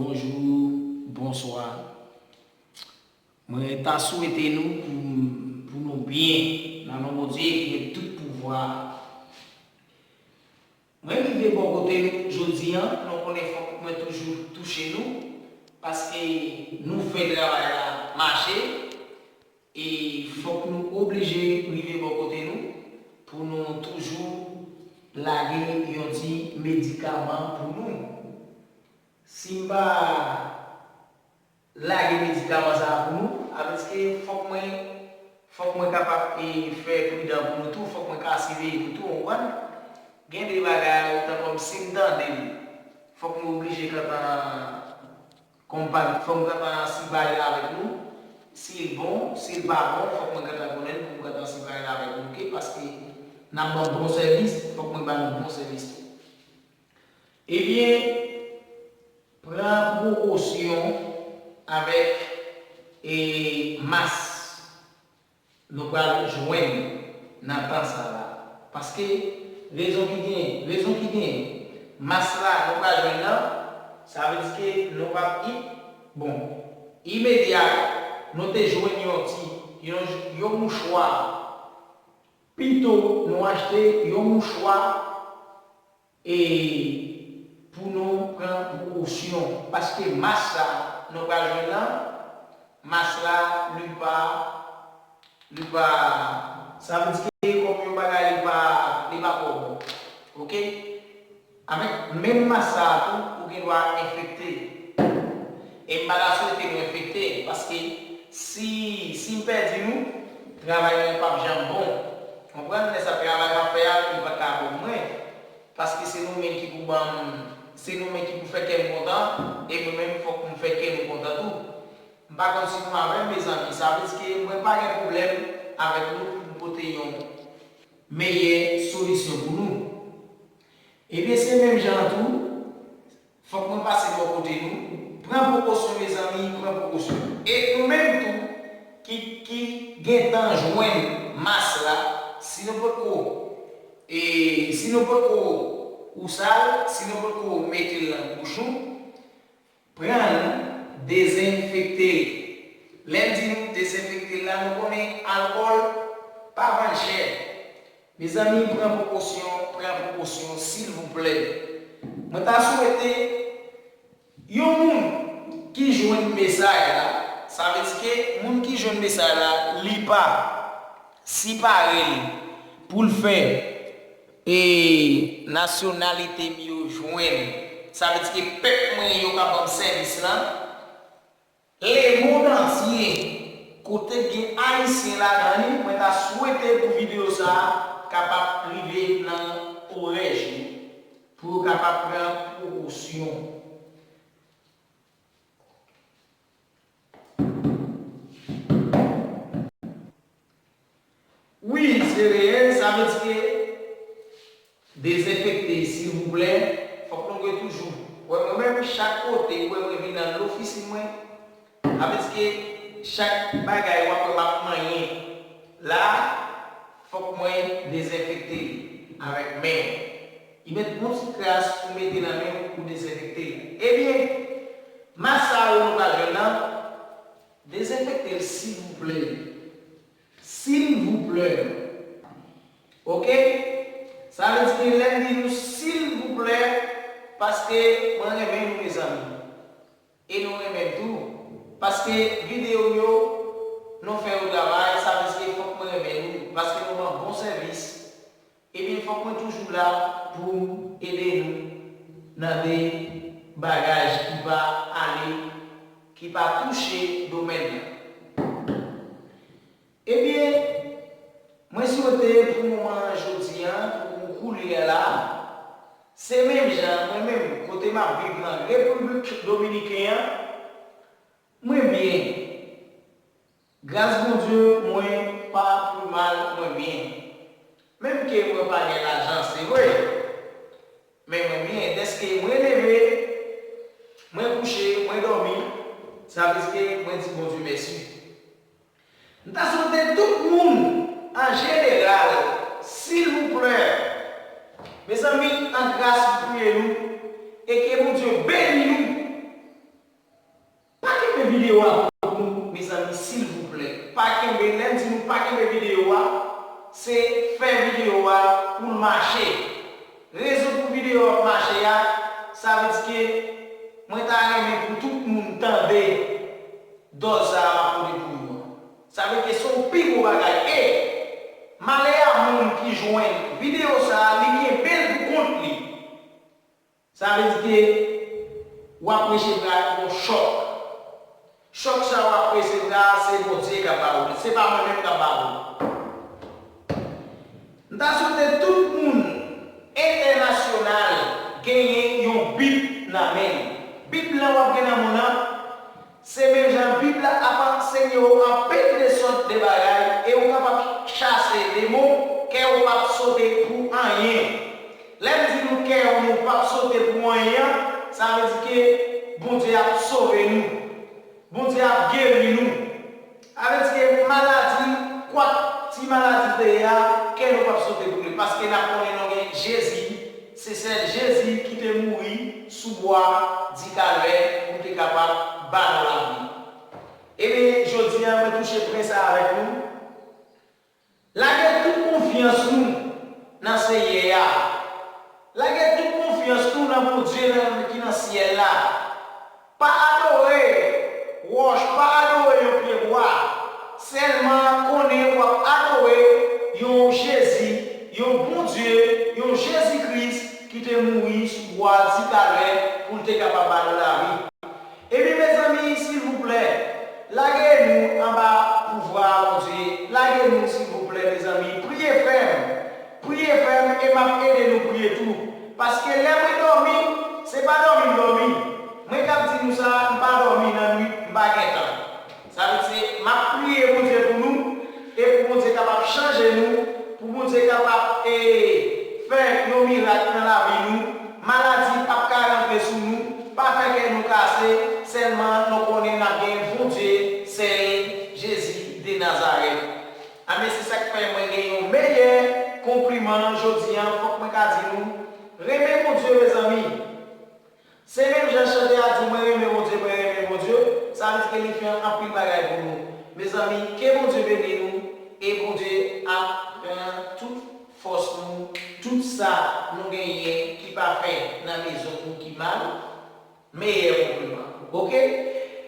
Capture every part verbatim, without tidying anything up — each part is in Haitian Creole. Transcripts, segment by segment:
Bonjou, bonswa. Mwen ta swete nou pou, pou nou byen nan non Bondye ki gen tout pouvwa. Mwen rive bò kote nou jodi a, nou konnen fòk mwen toujou touche nou, paske nou fè travay la mache, e fòk nou oblije rive bò kote nou pou nou toujou lage yon ti medikaman pou nou. Si m pa lage medikaman sa a pou nou, sa vle di ke fòk mwen, fòk mwen kapab, e, fè pridan pou nou tou, fòk mwen ka siveye nou tou, w konprann? Gen de bagay, tankou si m tande l, fòk mwen oblije gentan konprann, fòk mwen gentan siveye avèk nou, si l bon, si l pa bon, fòk mwen gentan konnen l pou mwen gentan siveye avèk nou, oke? Paske n ap ban bon sèvis, fòk mwen ba nou bon sèvis tou. Ebyen, pran prekosyon avèk, e, mas nou pral jwenn nan tan sa la. Paske rezon ki gen, rezon ki gen, mas la nou pral jwenn nan, sa vle di ke nou p ap i-, bon, imedya, nou te jwenn yon ti, yon, yon mouchwa. Pito nou achte yon mouchwa e pou nou pran prekosyon, paske mas sa nou pral jwenn nan, mas la, li pa, li pa, sa vle di ke kòm yon bagay, li pa, li pa twò bon. Oke? Avèk menm mas sa a tou, ou gen dwa enfekte. E m pa ta swete nou enfekte, paske si, si m pèdi nou, travay mwen p ap janm bon. Konprann? Lè sa travay m ap fè a, li p ap ka bon mwen. Paske se nou menm ki pou ban m, se nou menm ki pou fè kè m kontan, e mwen menm fòk m fè kè nou kontan tou. M pa konn si nou avè m, mezanmi. Sa vle di ke mwen pa gen pwoblèm avèk nou pou m pote yon meyè solisyon pou nou. Ebyen, se menm jan an tou, fòk mwen pase bò kote nou. Pran prekosyon, mezanmi, pran prekosyon. E nou menm tou, ki, ki gentan jwenn mas la, si nou potko, e, si nou potko wousa l, si nou potko mete l nan bouch nou, pran l, dezenfekte l. Lè m di nou dezenfekte l la, nou konnen alkòl pa vann chè. Mezanmi, pran prekosyon, pran prekosyon, silvouplè. Mwen ta swete yon moun ki jwenn mesaj la, sa vle di ke moun ki jwenn mesaj la, li pa sipare l pou l fè, e, nasyonalite m yo jwenn. Sa vle di ke pèp mwen yo ka ban m sèvis lan. Lemonn antye, kote gen Ayisyen ladan li, mwen ta swete pou videyo sa a kapab rive nan orèj yo, pou yo kapab pran prekosyon. Wi, se reyèl, sa vle di ke dezenfekte, silvouplè. Fòk nou gen toujou. Wè, mwen menm, chak kote, wè, mwen vin nan lofisin mwen, sa vle di ke chak bagay w ap wè m ap manyen la, fòk mwen dezenfekte li avèk men. Li mèt yon ti kras pou mete nan men w pou dezenfekte li. Ebyen, mas sa yo nou ka jwenn nan, dezenfekte l, silvouplè. Silvouplè. Oke? Sa vle di ke lè m di nou silvouplè, paske mwen renmen nou, mezanmi. E nou renmen m tou. Paske videyo m yo, nou fè yo travay, sa vle di ke fòk mwen renmen nou. Paske nou ban bon sèvis. Ebyen, fòk mwen toujou la pou m ede nou nan de bagaj ki pa ale, ki pa touche domèn nan. Ebyen, mwen swete pou moman jodi a, pou koulye a la, se menm jan, mwen menm, kote m ap viv nan Repiblik Dominiken an, mwen byen. Gras Bondye, mwen pa pi mal, mwen byen. Menm ke mwen pa gen lajan, se vre. Men mwen byen, dèske mwen leve, mwen kouche, mwen dòmi, sa vle di ke mwen di Bondye mèsi. M ta swete tout moun, an jeneral, silvouplè, mezanmi, an gras pou priye nou, e ke Bondye beni nou. se fè videyo a pou l mache. Rezon pou videyo a ap mache a, sa vle di ke mwen ta renmen pou tout moun tande dòz sa a m ap pote pou nou an. Sa vle di ke se yon pi gwo bagay. E malè a moun ki jwenn videyo sa a, li kenbe l pou kont li. Sa vle di ke w ap resevwa yon chòk. Chòk sa w ap resevwa a, se Bondye k ap ba ou li. Se pa mwen menm k ap ba ou li. M ta swete tout moun entènasyonal genyen yon Bib nan men l. Bib lan w ap gen nan men w lan, se menm jan Bib la ap ansenye w anpil de sòt de bagay e ou kapab chase demon, kè ou p ap sote pou anyen. Lè m di nou kè nou p ap sote pou anyen an, sa vle di ke Bondye ap sove nou. Bondye ap geri nou. Sa vle di ke maladi, kwak ti maladi te ye a, kè nou p ap sote pou li. Paske n ap konnen nou gen Jezi, se sèl Jezi ki te mouri sou bwa di Kalvè pou l te kapab ba nou lavi. Ebyen, jodi a, mwen touche pwen sa avèk nou. Lage tout konfyans nou nan Senyè a. Lage tout konfyans nou nan Bondye nan, ki nan syèl la. Pa adore wòch, pa adore yon pyebwa. Sèlman konnen w ap adore yon Jezi, yon Bondye, yon Jezi Kris ki te mouri sou bwa di Kalvè pou l te kapab ba nou lavi. Ebyen, mezanmi, silvouplè, lage nou anba pouvwa a Bondye. Lage nou, silvouplè, mezanmi. Priye fè m. Priye fè m e m ap ede nou priye tou. Paske lè mwen dòmi, se pa dòmi m dòmi. Mwen k ap di nou sa, m pa dòmi nan nwit, m pa gen tan. Sa vle di se, m ap priye Bondye pou nou, e pou Bondye kapab chanje nou, pou Bondye kapab, e, fè yon mirak nan lavi nou, maladi p ap ka rantre sou nou, pa fè kè nou kase, sèlman nou konnen n ap gen Bondye, Sèl Jezi de Nazarèt. Anben, se sa k fè mwen gen yon meyè konpliman jodi a, fòk mwen ka di nou, renmen Bondye, mezanmi. Se menm jan chante a di, mwen renmen Bondye, mwen renmen Bondye, sa vle di ke li fè anpil bagay pou nou. Mezanmi, ke Bondye beni nou, e Bondye ap pran tout fòs nou, tout sa nou genyen ki pa fè nan mezon nou ki mal, meyè konpliman. Oke?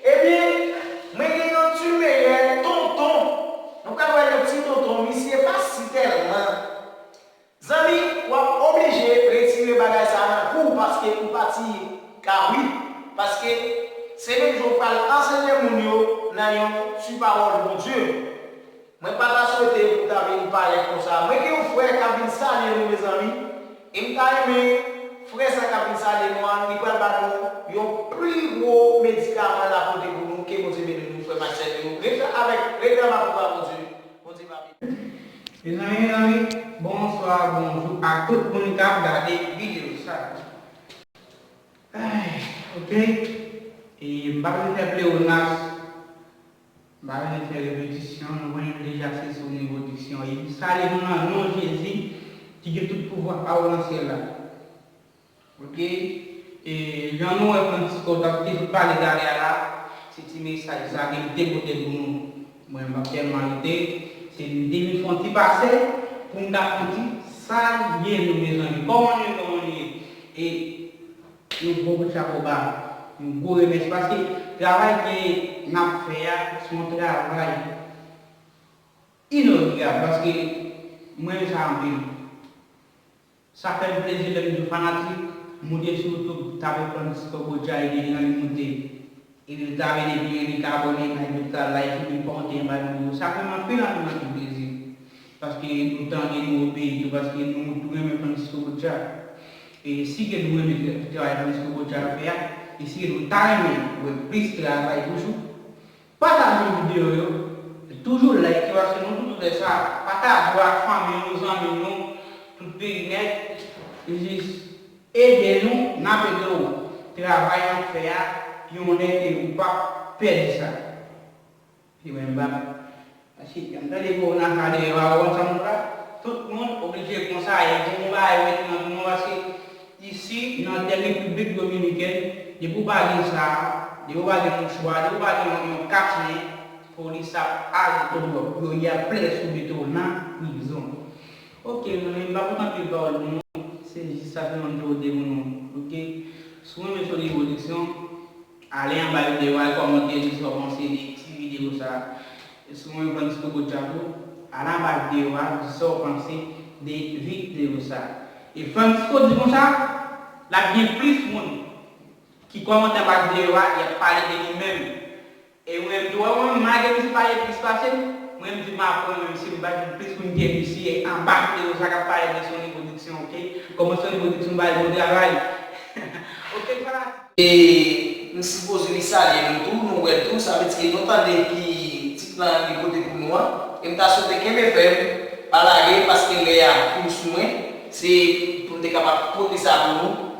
Ebyen, mwen gen yon ti meyè tonton. Nou ka wè yon ti tonton, misye pa si tèlman. Zanmi, w ap oblije retire bagay sa a nan kou w paske ou pa ti kabrit. Paske se menm jan w pral ansenye moun yo nan yon ti pawòl Bondye. Mwen pa ta swete pou w ta vin parèt konsa. Mwen gen yon frè k ap vin salye nou, mezanmi. E m ta renmen frè sa k ap vin salye nou an, li pral ba nou yon pli gwo medikaman l ap pote pou nou. Ke Bondye beni nou, frè m ak sè m yo. Rete avèk, rete anba pouvwa Bondye. Bondye va beni. Mezanmi, mezanmi, bonswa, bonjou a tout moun k ap gade videyo sa. Ay, oke. E m pa vle fè pleonas, m pa vle fè repetisyon, nou konnen nou deja se sou nivo diksyon. E m salye nou nan non Jezi, ki gen tout pouvwa anwo nan syèl la. Oke? E jan nou wè Francisco t ap te sot pale talè a la, se ti mesaj sa ke m te pote pou nou. Mwen, m p ap tèlman rete, se m te vin fè yon ti pase pou m ta fè yon ti salye nou, mezanmi. Kòman nou ye, kòman nou ye? E yon gwo kout chapo ba, yon gwo remèsi, paske travay ke n ap fè a, se yon travay inodikab, paske mwen renmen sa anpil. Sa fè m plezi lè m di w fanatik, moute sou YouTube, tape Francisco Botja, epi lè li moute, epi l tape depi li ka abòne, epi l ka like, epi l kòmante anba videyo. Sa fè m anpil, anpil, anpil plezi. Paske nou tande nou o peyi tou, paske nou tou renmen Francisco Botja. E si ke nou renmen tra-, travay Francisco Botja ap fè a, e si ke nou ta renmen wè plis travay toujou, pataje videyo yo, toujou like yo, paske nou toujou fè sa, pataje yo ak fanmi nou, zanmi nou, tout peyi nèt, jis ede nou, n ap ede w. Travay n ap fè a, yon lè ke ou p ap pèdi sa. Se mwen m p ap Paske, jan m tande kowona sa dèyè w a, ou konn sa m di w la? Tout moun oblije konsa, e pou yon bagay mete nan tèt nou, paske isi, nan tè Repiblik Dominikèn, depi w pa gen sa, depi w pa gen mouchwa, depi w pa gen yon, yon kachnen, polis ap arete w, yo, y ap plede sou mete w nan prizon. Ok, zanmi, m pa kontan anpil pawòl pou nou. Se jis sa sèlman m te pote pou nou. Ok? Si w renmen Sony Production, ale anba videyo a, kòmante, di sa w panse de ti videyo sa. E si w renmen Francisco Cocha tou, ale anba videyo a, di sa w panse de videyo sa. E Francisco di konsa, l ap gen plis moun ki kòmante anba videyo a, y ap pale de li menm. E mwen menm tou, mwen menm, malgre misye pale plis pase m, mwen menm tou m ap pran, menm si m pa jwenn plis moun ke misye anba videyo sa k ap pale de Sony Production, ok? Kòman Sony Production bay bon travay? Ok, fanatik. E m sipoze li salye nou tou, nou wè l tou, sa vle di ke nou tande ki tit lan li pote pou nou an. E m ta swete kenbe fèm, pa lage, paske lè a fin sou mwen, se pou m te kapab pote sa pou nou.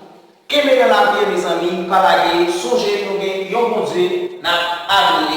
Kenbe nan lapriyè, mezanmi, pa lage, sonje nou gen yon Bondye n ap adore.